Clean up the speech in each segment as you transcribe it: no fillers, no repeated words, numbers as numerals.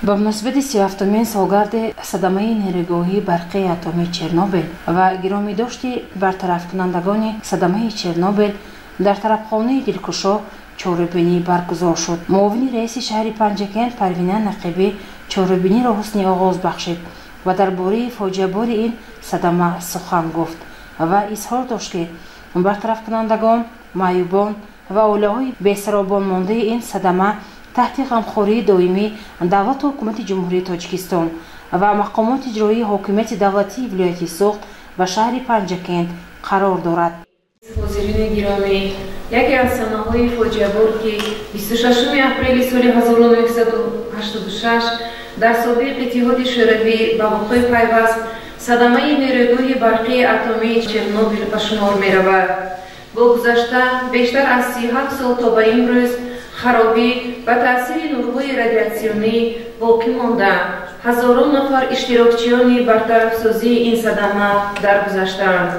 Ба муносибати 37-умин солгарди садамаи нерӯгоҳии барқии атомии Чернобил ва гиромидошти бартарафкунандагони садамаи Чернобил дар тарабхонаи Дилкушо чорабинӣ баргузор шуд. Муовини раиси шаҳри Панҷакент Парвина Нақибӣ чорабиниро ҳусни оғоз бахшид ва дар бораи фоҷиабори ин садама сухан гуфт ва изҳор дошт, ки бартарафкунандагон, маъюбон ва оилаҳои бесаробонмондаи ин садама таҳти ғамхории доимии давлату ҳукумати Ҷумҳурии Тоҷикистон ва мақомоти иҷроии ҳокимияти давлатии вилояти Суғд ва шаҳри Панҷакент қарор дорад. Ҳозирини гиромӣ, яке аз санаҳои фоҷиабор, ки 26 апрели соли 1986 дар собиқ Иттиҳоди Шӯравӣ ба вуқӯъ пайваст, садамаи нерӯгоҳи барқии атомии Чернобил ба шумор меравад. Бо гузашта бештар аз 37 сол то ба имрӯз харобӣ ва таъсири нурҳои радиатсионӣ боқӣ монда, ҳазорон нафар иштирокчиёни бартарафсозии ин садама даргузаштаанд.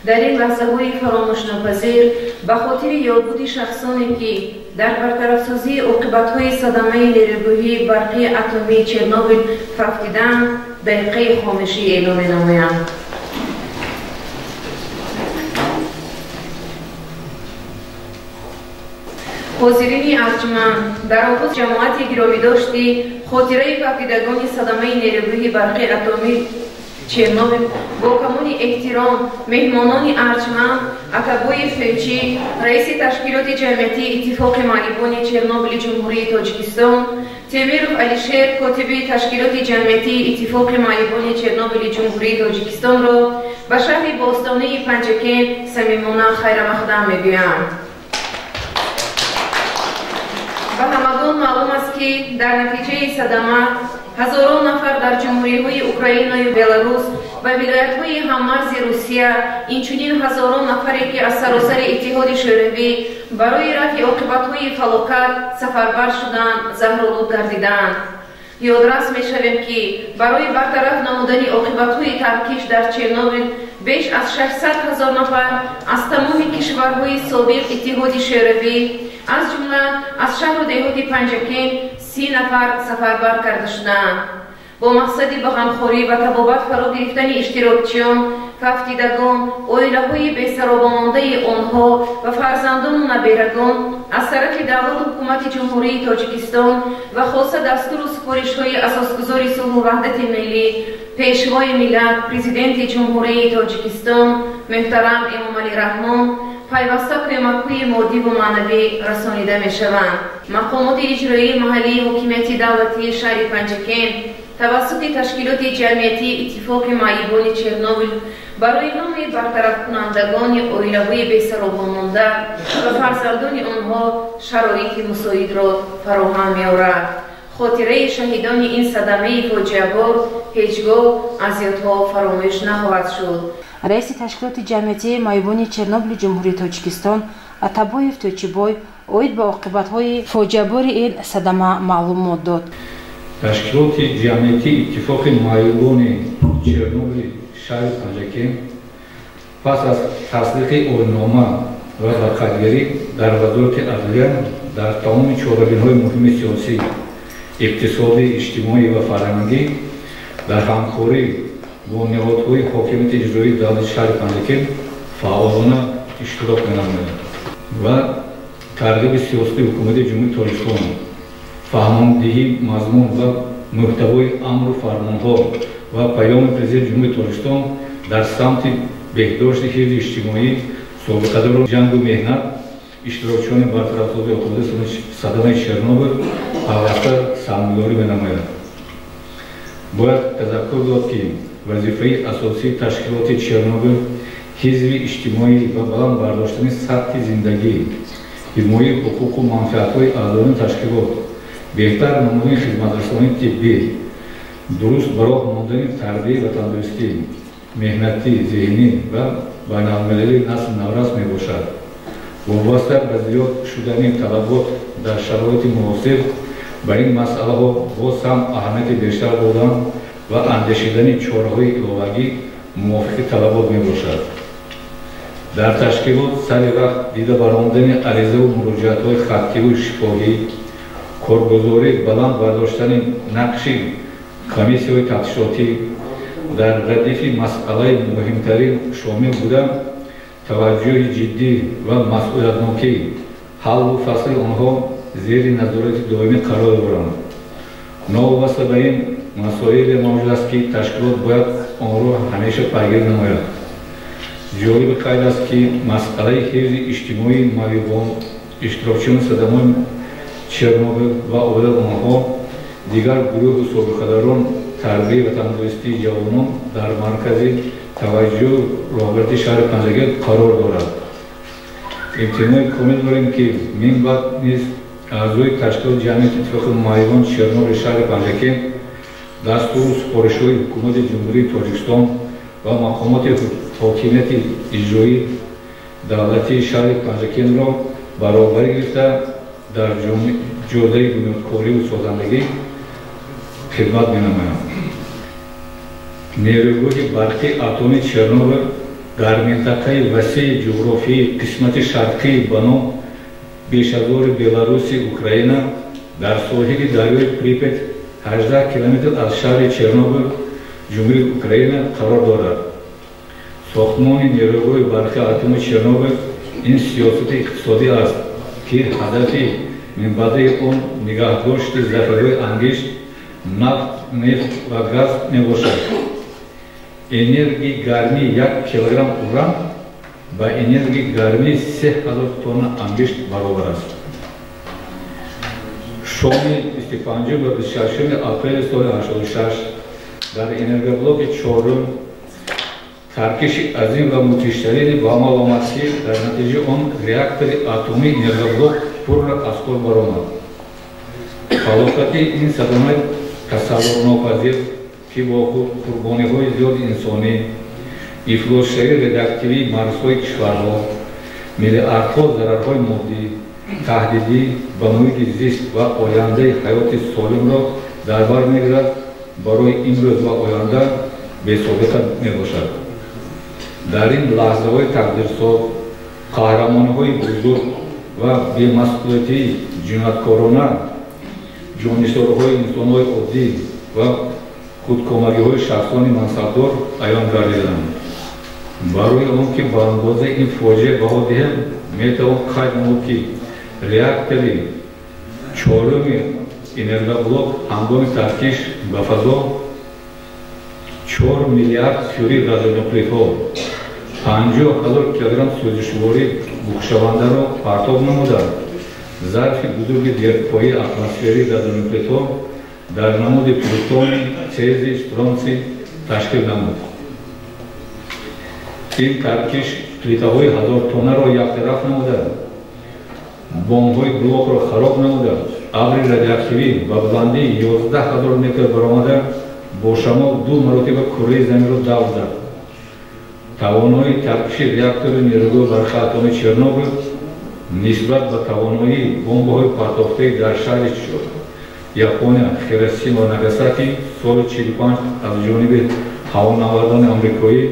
Дар ин лаҳзаҳои фаромӯшнопазир ба хотири ёдбуди шахсоне, ки дар бартарафсозии оқибатҳои садамаи нерӯгоҳии барқии атомии Чернобил фавтиданд, дақиқаи хомӯшӣ эълон менамоям. Ҳозирини арҷманд, дар оғоз ҷамоати гиромидошти хотираи фавтидагони садамаи нерӯгоҳи барқии атомии Чернобил бо камоли эҳтиром меҳмонони арҷманд Атабоев Февчӣ, раиси ташкилоти ҷамъиятии Иттифоқи маъюбони Чернобили Ҷумҳурии Тоҷикистон, Темиров Алишер, котиби ташкилоти ҷамъиятии Иттифоқи маъюбони Чернобили Ҷумҳурии Тоҷикистонро ба шаҳри бостонии Панҷакент самимона хайрамақдам мегӯям. Ба ҳамагон маълум аст, ки дар натиҷаи садама ҳазорон нафар дар ҷумҳуриҳои Украинаю Беларус ва вилоятҳои ҳаммарзи Русия, инчунин ҳазорон нафаре, ки аз саросари Иттиҳоди Шӯравӣ барои рафъи оқибатҳои фалокат сафарбар шуданд, заҳролуд гардиданд. Ёдрас мешавем, ки барои бартараф намудани оқибатҳои таркиш дар Чернобил беш аз 600 ҳазор нафар аз тамоми кишварҳои собиқ Иттиҳоди Шӯравӣ, аз ҷумла аз шаҳру деҳоти Панҷакент 30 нафар сафарбар карда шуданд. Бо мақсади ба ғамхорӣ ва табобат фаро гирифтани иштирокчиён, фавтидагон, оилаҳои бесаробомондаи онҳо ва фарзандону наберагон аз тарафи давлату ҳукумати Ҷумҳурии Тоҷикистон ва хоса дастуру супоришҳои асосгузори сулҳу ваҳдати миллӣ, Пешвои миллат, Президенти Ҷумҳурии Тоҷикистон муҳтарам Эмомалӣ Раҳмон пайваста кӯмакҳои моддиву маънавӣ расонида мешаванд. Мақомоти иҷроии маҳаллии ҳокимияти давлатии шаҳри Панҷакент тавассути ташкилоти ҷамъиятии Иттифоқи маъюбони Чернобил барои номи бартарафкунандагони оилаҳои бесаробонмонда ва фарзандони онҳо шароити мусоидро фароҳам меорад. Хотираи шаҳидони ин садамаи фоҷиабор ҳеҷ гоҳ аз ёдҳо фаромӯш нахоҳад шуд. Раиси ташкилоти ҷамъиятии маъюбони Чернобили Ҷумҳурии Тоҷикистон Атабоев Тӯчибой оид ба оқибатҳои фоҷиабори ин садама маълумот дод. Ташкилоти ҷамъиятии Иттифоқи маъюбони Чернобили шаҳри Панҷакент пас аз тасдиқи оиннома ва бақайдгирӣ дар Вазорати адлия дар тамоми чорабиниҳои муҳими сиёсӣ, иқтисодӣ, иҷтимоӣ ва фарҳангӣ дар ҳамкорӣ бо ниҳодҳои ҳокимияти иҷроии давлати шаҳри Панҷакент фаъолона иштирок менамояд ва тарғиби сиёсати ҳукумати Ҷумҳурии Тоҷикистон, фаҳмондиҳии мазмун ва мӯҳтавои амру фармонҳо ва паёми Президенти Ҷумҳурии Тоҷикистон дар самти беҳдошти ҳифзи иҷтимоӣ, собиқадорони ҷангу меҳнат, иштирокчиёни бартарафсозии оқибати садамаи Чернобил пайваста саҳмгузорӣ менамояд. Бояд тазаккур дод, ки вазифаи асосии ташкилоти Чернобил ҳизби иҷтимоӣ ва баланд бардоштани сатҳи зиндагӣ, ҳимояи ҳуқуқу манфиатҳои аъзоёни ташкилот, беҳтар намудани хизматрасонии тиббӣ, дуруст ба роҳ мондани тарбияи ватандӯстӣ, меҳнатӣ, зеҳнӣ ва байналмилалии насли наврас мебошад. Вобаста ба зиёд шудани талабот дар шароити муосир ба ин масъалаҳо боз ҳам аҳамияти бештар додан ва андешидани чораҳои иловагӣ мувофиқи талабот мебошад. Дар ташкилот сари вақт дида баромадани аризаву муроҷиатҳои хаттиву шифоҳӣ, Коргузорӣ баланд бардоштани нақши комиссияҳои тафтишотӣ дар радифи масъалаи муҳимтарин шомил буда, таваҷҷӯҳи ҷиддӣ ва масъулиятнокӣ ҳаллу фасли онҳо зери назорати доимӣ қарор доранд. Новобаста ба ин масоиле мавҷуд аст, ки ташкилот бояд онро ҳамеша пайгирӣ намояд. Ҷолиби қайд аст, ки масъалаи ҳифзи иҷтимоии маъюбон, иштирокчиёни садамаи Чернобил ва оилаи онҳо, дигар гурӯҳу собиқадарон, тарбияи ватандӯстии ҷавонон дар маркази таваҷҷӯҳ роҳбарияти шаҳри Панҷакент қарор дорад. Эътимоди комил дорем, ки минбаъд низ аъзои ташкилоти ҷамъияти иттифоқи маъюбон Чернобили шаҳри Панҷакент дастуру супоришҳои ҳукумати Ҷумҳурии Тоҷикистон ва мақомоти ҳокимияти иҷроии давлатии шаҳри Панҷакентро баробарӣ гирифта дар ҷодаи бунёдкориву созандагӣ хидмат менамоянд. Нерӯгоҳи барқи атомии Чернобил дар минтақаи васеи ҷуғрофии қисмати шарқии ба ном Бешазори Беларуси Украина дар соҳили дарёи Припет 18 километр аз шаҳри Чернобил Ҷумҳурии Украина қарор дорад. Сохтмони нерӯгоҳи барқи атомии Чернобил ин сиёсати иқтисодӣ аст, ки ҳадафи минбаъдаи он нигаҳдошти захираҳои ангишт, нафт, нефт ва газ мебошад. Энергияи гармии 1 килограмм уран ба энергияи гармии 3000 тонна ангишт баробар аст. Шоми 25 ва 26 апрели соли 86 дар энергоблоки чорум таркиши азим ва мудҳиштарини ба амал омад, ки дар натиҷаи он реактори атомии энергоблок пурра аз кор баромад. Фалокати ин садамаи тасаввурнопазир, ки бо қурбониҳои зиёди инсонӣ, ифлосшавии радиоактивии марзҳои кишварҳо, миллиардҳо зарарҳои моддӣ, таҳдидӣ ба муҳити зист ва ояндаи ҳаёти солимро дар бар мегирад, барои имрӯз ва оянда бесобиқа мебошад. Дар ин лаҳзаҳои тақдирсоз қаҳрамониҳои бузург ва бемасъулиятии ҷинояткорона, ҷоннисорҳои инсонҳои оддӣ ва худкомагиҳои шахсони мансабдор аён гардиданд. Барои он ки ба андозаи ин фоҷиа баҳо диҳем, метавон қайд намуд, ки реактори чоруми энергоблок ҳангоми таркиш ба фазо 4 миллиард кюри радионуклидҳо, 50 000 килограмм сӯзишворӣ буғшавандаро партоб намуда, зарфи бузурги дерпоии атмосферии радионуклидҳо дар намуди плутоний, цезий, стронций ташкил намуд. Ин таркиш плитаҳои ҳазортоннаро яктараф намуда, бомбҳои блокро хароб намуда, абри радиоактивӣ ба баландии 11 000 метр баромада бо шамол 2 маротиба кураи заминро давр зад. Тавоноии таркиши реактори нерӯгоҳи барқи атомии Чернобил нисбат ба тавоноии бомбаҳои партофтаи дар шаҳри Япония, Хиросима ва Нагасаки соли 45 аз ҷониби ҳавонавардони амрикоӣ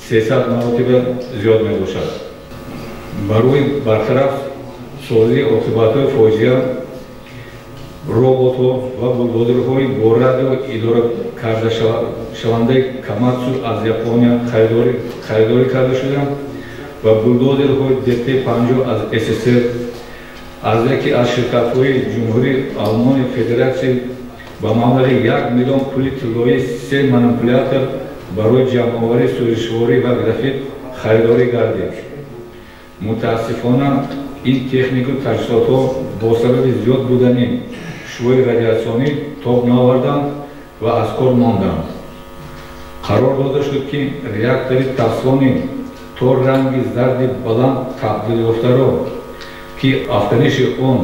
300 маротиба зиёд мебошад. Барои бартараф созии оқибатҳои фоҷиа роботҳо ва булдозерҳои бо радио идора кардашавандаи Каматсу аз Япония харидорӣ карда шуданд ва булдозерҳои ДТ-50 аз СССР аз яке аз ширкатҳои Ҷумҳурии Алмони Федератсия ба маблағи 1 миллион пули тиллоӣ 3 манипулятор барои ҷамъоварии сӯзишворӣ ва графит харидорӣ гардид. Мутаассифона, ин технику таҷҳизотҳо бо сабаби зиёд будани шуои радиатсионӣ тоб наоварданд ва аз кор монданд. Қарор дода шуд, ки реактори тафсони то ранги зарди баланд табдил ёфтаро, ки афтаниши он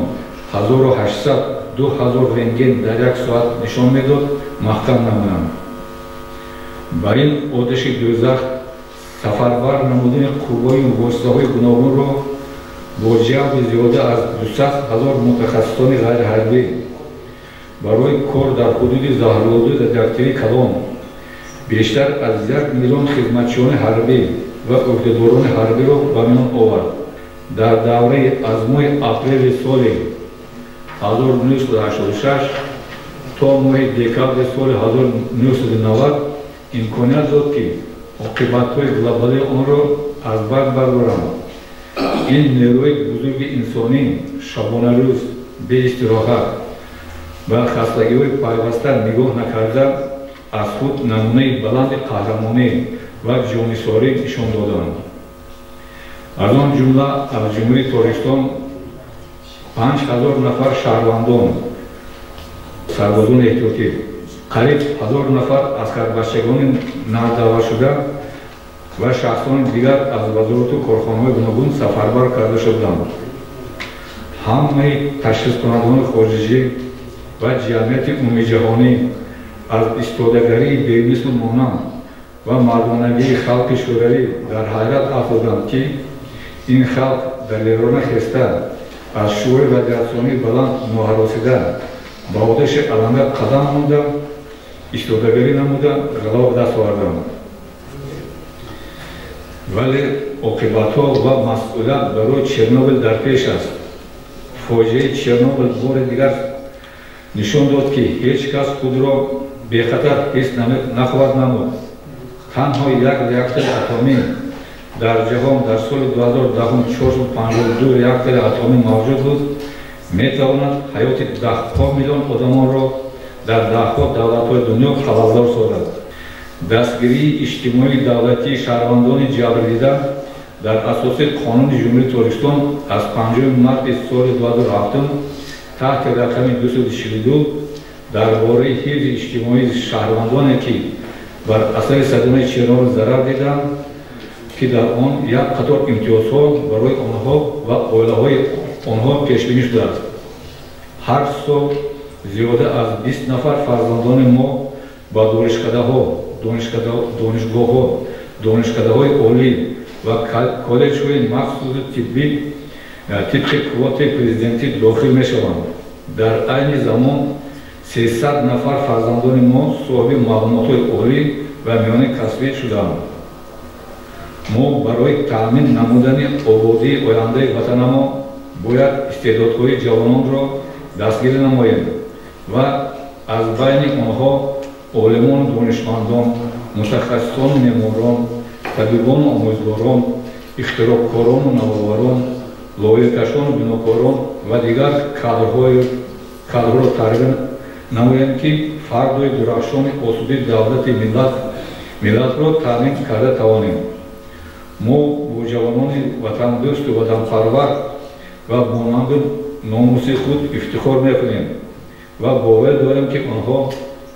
1800-2000 рентген дар як соат нишон медод, маҳкам намоянд. Ба ин оташи дӯзах сафарбар намудани қувваи воситаҳои гуногунро бо ҷалби зиёда аз 200 000 мутахассисони ғайриҳарбӣ барои кор дар ҳудуди заҳролуди радиоактивии калон, бештар аз 1 миллион хизматчиёни ҳарбӣ ва ӯҳдадорони ҳарбиро ба миён овард. Дар давраи аз моҳи апрели соли 1986 то моҳи декабри соли 1990 имконият дод, ки оқибатҳои глобалии онро аз бар бардоранд. Ин нерӯи бузурги инсонӣ шабонарӯз беистироҳат ва хастагиҳои пайваста нигоҳ накарда аз худ намунаи баланди қаҳрамонӣ ва ҷонисорӣ нишон доданд. Аз он ҷумла аз Ҷумҳурии Тоҷикистон 5000 нафар шаҳрвандон, сарбозони эҳтиётӣ, қариб 1000 нафар аскарбачагони навдаъватшуда ва шахсони дигар аз вазорату корхонаҳои гуногун сафарбар карда шуданд. Ҳамаи ташхискунандагони хориҷӣ ва ҷамъияти умумиҷаҳонӣ аз истодагарии бемислу монанд ва мардонагии халқи шӯравӣ дар ҳайрат афтоданд, ки ин халқ далерона хеста аз шӯъи радиатсионии баланд ноҳаросида ба оташи аланга қадам монда, истодагарӣ намуда ғалаба ба даст оварданд. Вале оқибатҳо ва масъулият барои Чернобил дар пеш аст. Фоҷиаи Чернобил бори дигар нишон дод, ки ҳеҷ кас худро бехатар ҳис нахоҳад намуд. Танҳо як реактори атомӣ дар ҷаҳон дар соли 2010 452 реактори атомӣ мавҷуд буд, метавонад ҳаёти даҳҳо миллион одамонро дар даҳҳо давлатҳои дунё халалдор созад. Дастгирии иҷтимоии давлатии шаҳрвандони ҷабрдида дар асоси қонуни Ҷумҳурии Тоҷикистон аз 5 марти соли 2007 таҳти рақами 242 дар бораи ҳифзи иҷтимоии шаҳрвандоне, ки бар асари садамаи Чернобил зарар диданд, ки дар он як қатор имтиёзҳо барои онҳо ва оилаҳои онҳо пешбинӣ шудааст. Ҳар сол зиёда аз 20 нафар фарзандони мо ба донишкадаҳо, донишгоҳҳо, донишкадаҳои олӣ ва коллеҷҳои махсуси тиббӣ тибқи квотаи президентӣ дохил мешаванд. Дар айни замон 300 нафар фарзандони мо соҳиби маълумотҳои олӣ ва миёнаи касбӣ шудаанд. Мо барои таъмин намудани ободии ояндаи ватанамон бояд истеъдодҳои ҷавононро дастгирӣ намоем ва аз байни онҳо олимону донишмандон, мутахассисону меъморон, табибону омӯзгорон, ихтироъкорону навоварон, лоиҳакашону бинокорон ва дигар кадрҳоро тарбия намоем, ки фардои дурахшони осудии давлати миллатро таъмин карда тавонем. Мо бо ҷавонони ватандӯсту ватанпарвар ва бо нангу номуси худ ифтихор мекунем ва бовар дорем, ки онҳо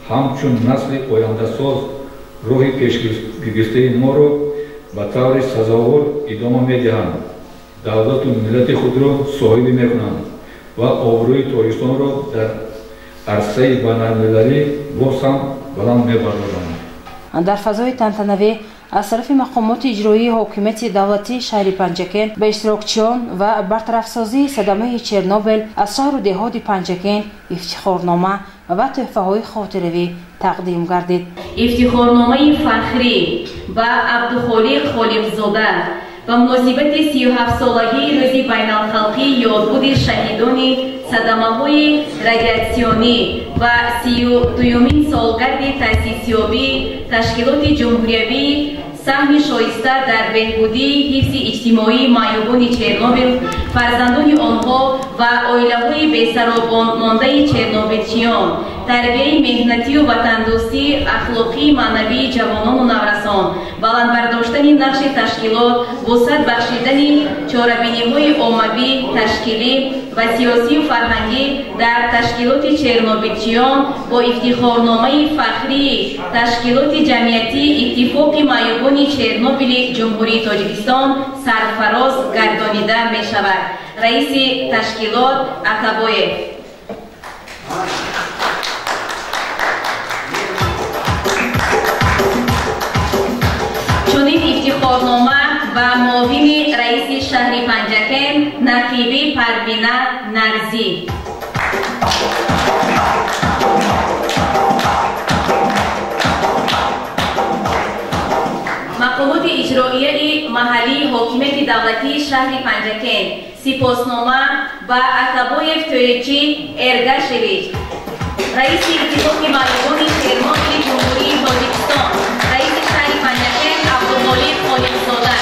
ҳамчун насли ояндасоз роҳи пешгирифтаи моро ба таври сазовор идома медиҳанд, давлату миллати худро соҳибӣ мекунанд ва обрӯи Тоҷикистонро дар арсаи байналмилалӣ боз ҳам баланд мебардоранд. Дар фазои тантанавӣ аз тарафи мақомоти иҷроии ҳокимияти давлатии шаҳри Панҷакент ба иштирокчиён ва бартарафсозии садамаи Чернобил аз шаҳру деҳоти Панҷакент ифтихорнома ва тӯҳфаҳои хотиравӣ тақдим гардид. Ифтихорномаи фахрӣ ба Абдухолиқ Холиқзода ба муносибати 37-солагии рӯзи байналхалқии ёдбуди шаҳидони садамаҳои радиатсионӣ ва 32-юмин солгарди таъсисёбии ташкилоти ҷумҳуриявии саҳми шоиста дар беҳбудии ҳифзи иҷтимоии маъюбони Чернобил, фарзандони онҳо ва оилаҳои бесаробонмондаи чернобилчиён, тарбияи меҳнатию ватандӯстӣ, ахлоқии маънавии ҷавонону наврасон, баланд бардоштани нақши ташкилот, вусъат бахшидани чорабиниҳои оммавӣ, ташкилӣ ва сиёсию фарҳангӣ дар ташкилоти чернобилчиён бо ифтихорномаи фахрии ташкилоти ҷамъиятии Иттифоқи маъюбони Чернобили Ҷумҳурии Тоҷикистон сарфароз гардонида мешавад. Раиси ташкилот Атабоев. Чунин ифтихорнома ба муовини раиси шаҳри Панҷакент Нақибӣ Парвина Нарзӣ. Мақомоти иҷроияи маҳаллӣ маҳаллии ҳокимияти давлатии шаҳри Панҷакент сипоснома ба Атабоев Тоечи Эргашевич, раиси Иттифоқи маъюбони Чернобили Ҷумҳурии Тоҷикистон, раиси шаҳри Панҷакент Абдуғолиб Холиқзода.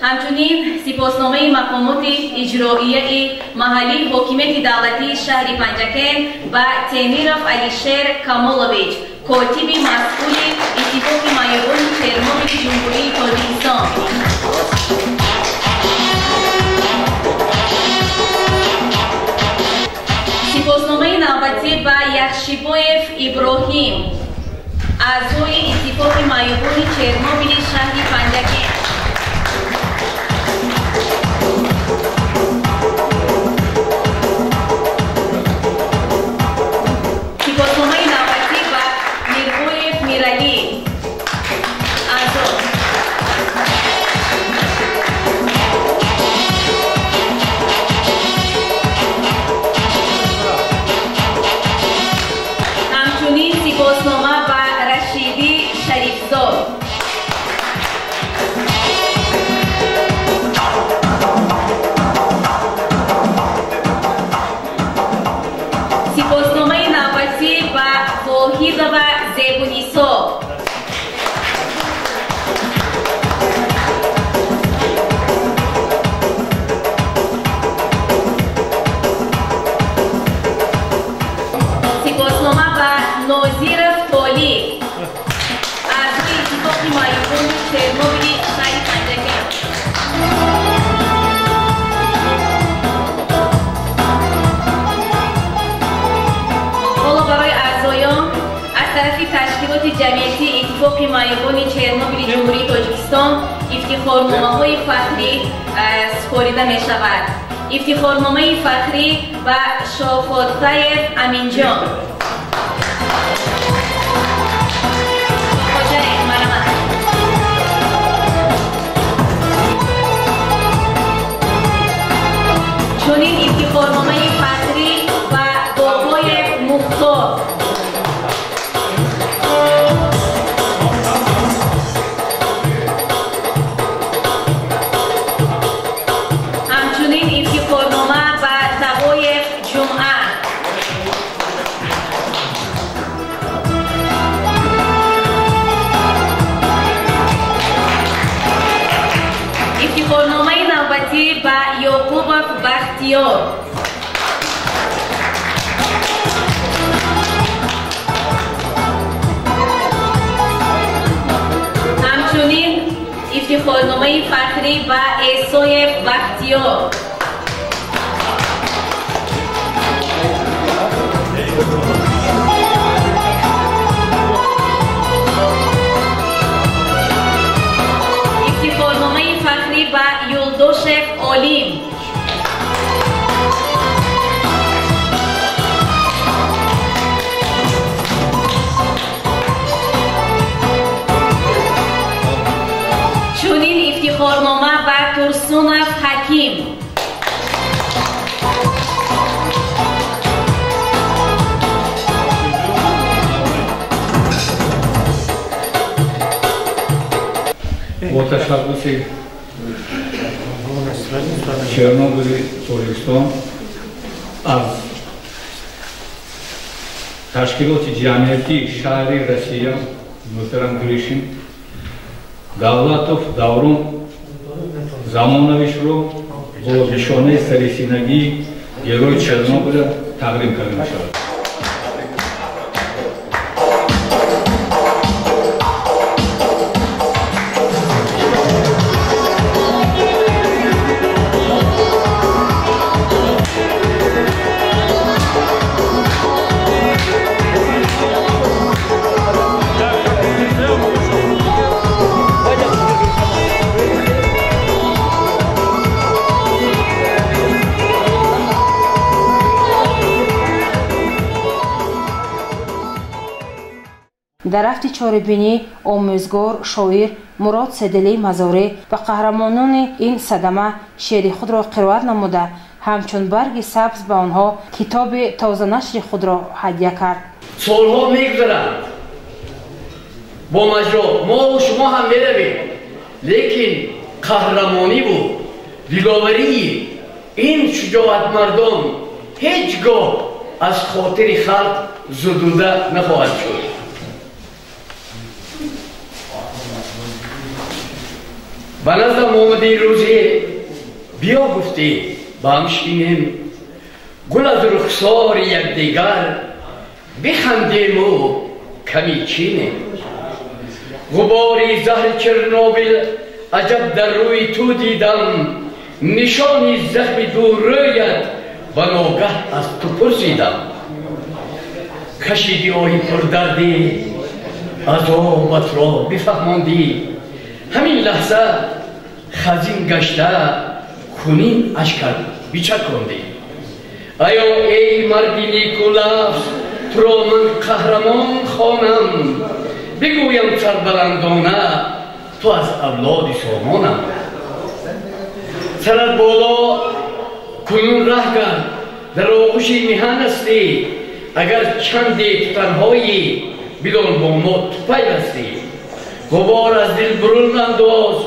Ҳамчунин сипосномаи мақомоти иҷроияи маҳаллии ҳокимияти давлатии шаҳри Панҷакент ба Темиров Алишер Камолович, котиби масъули Иттифоқи маъюбони Чернобили Ҷумҳурии Тоҷикистон. Сипосномаи навбатӣ ба Яхшибоев Иброҳим, аъзои Иттифоқи маъюбони Чернобили шаҳри Панҷакент. Сипосномаи навбатӣ ба Мирбоев Миралӣ, аъзо. Ҳамчунин сипоснома ба Рашидӣ Шарифзод. Сипосномаи навбатӣ ба Воҳидова Зебунисо. Сипоснома ба Нозиров Толиб, аъзои Иттифоқи маъюбони Чернобили шаҳри Панҷакент. Ҳоло барои аъзоён аз тарафи ташкилоти ҷамъиятии Иттифоқи маъюбони Чернобили Ҷумҳурии Тоҷикистон ифтихорномаҳои фахрӣ супорида мешавад. Ифтихорномаи фахрӣ ба Шоҳхотаев Аминҷон. Шоҳхоҷаев, марҳамат. Чунин ифтихорномаи фахрӣ ба Бобоев Мухтор. Ҳамчунин ифтихорнома ба Тағоев Ҷумъа. Ифтихорномаи навбатӣ ба Ёқубов Бахтиёр. Ҳамчунин ифтихорномаи фахрӣ ба Эсоев Бахтиёр. Ифтихорномаи фахрӣ ба Юлдошев Олим. Чунин ифтихорнома ба Турсунов Ҳаким. Бо ташаббуси Чернобили Тоҷикистон аз ташкилоти ҷамъиятии шаҳри Россия муҳтарам Гришин Давлатов Даврон Замоновичро бо нишонаи сарисинагии герой Чернобиля тақдим карда мешавад. Дар рафти чорабинӣ омӯзгор, шоир Мурод Седилӣ Мазорӣ ба қаҳрамонони ин садама шеъри худро қироат намуда, ҳамчун барги сабз ба онҳо китоби тозанашри худро ҳадя кард. Солҳо мегузаранд, Бо маҷро мо шумо ҳам меравем, лекин қаҳрамониву диловарии ин шуҷоатмардон ҳеҷ гоҳ аз хотири халқ зудуда нахоҳад шуд. Ба наздам омадӣ рӯзе, биё гуфтӣ ба ҳам шинем, гул аз рухсори якдигар бихандему ками чинем. Ғубори заҳри Чернобил аҷаб дар рӯи ту дидам, нишони захми дуррӯят ба ногаҳ аз ту пурсидам. Кашиди оҳи пурдардӣ, азобатро бифаҳмондӣ, ҳамин лаҳза хазин гашта хунин ашкат бичакондӣ. Аё эй марди никулафз, туро ман қаҳрамон хонам, бигӯям сарбаландона ту аз авлоди сомонам. Сарат боло кунун раҳ кард, дар оғӯши миҳан ҳастӣ, агар чанде ту танҳоӣ, бидон бо мо ту пайвастӣ. Ғубор аз дил бурун андоз,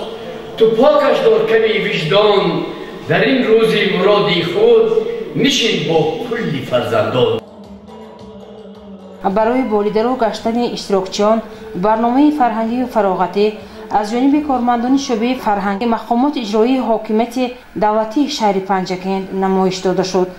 ту покаш дор ками виҷдон, дар ин рӯзи муроди худ нишин бо кулли фарзандон. Барои болидаро гаштани иштирокчиён барномаи фарҳангию фароғатӣ аз ҷониби кормандони шӯъбаи фарҳанги мақомоти иҷроии ҳокимияти давлатии шаҳри Панҷакент намоиш дода шуд.